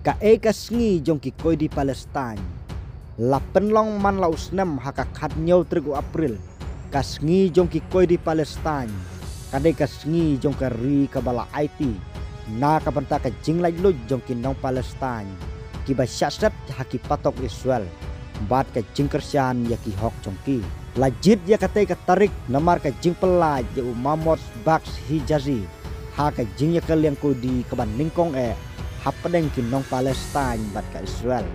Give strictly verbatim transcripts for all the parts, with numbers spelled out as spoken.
Kaei ka sngi jong ki koidi Palestine? La pynlong man la u snem ha ka khathynñiew tarik u April. Ka sngi jong ki koidi Palestine ka dei ka sngi jong ka ri kaba la aiti na ka bynta ka jinglaitluid jong ki nong Palestine kiba shah set ha ki patok Israel bad ka jingkyrshan ïa ki hok jong ki. La jied ïa katei ka tarik namar ka jingpyllait ïa u Mahmoud Baghsh Hijazi ha ka jingïakylliang koidi kaba nyngkong eh hapdeng ki nong Palestine bad ka Israel.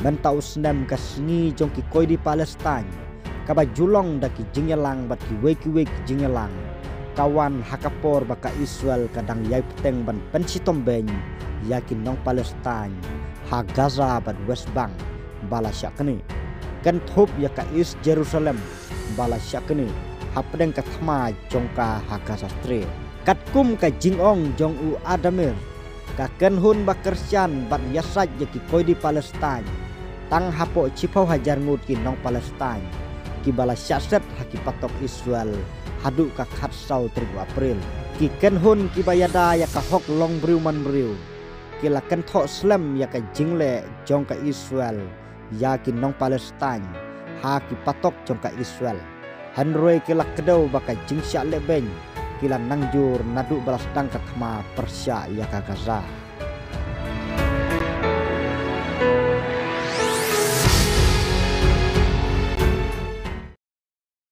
Mynta u snem ka sngi jong ki koidi Palestine kaba ju long da ki jingïalang bad kiwei kiwei ki jingïalang ka wan ha ka por ba ka Israel ka dang ïai bteng ban pynshitom bein ïa ki nong Palestine ha Gaza bad West Bank ba la shah knieh, kynthup ïa ka East Jerusalem ba la shah knieh hapdeng ka thma jong ka ha Gaza Strip. Katkum ka jingong jong u Adamir, ka kynhun ba kyrshan bad ïasaid ïa ki koidi Palestine, tang hapoh shiphew hajar ngut ki nong Palestine kiba la shah set ha ki patok Israel haduh ka khatsaw tarik u April. Ki kynhun kiba ïada ïa ka hok long briew man briew ki la kynthoh slem ïa ka jingleh jong ka Israel ïa ki nong Palestine ha ki patok jong ka Israel. Hynrei ki la kdew ba ka jingshah leh bein ki la nang jur naduh ba la sdang ka thma pyrshah ïa ka Gaza.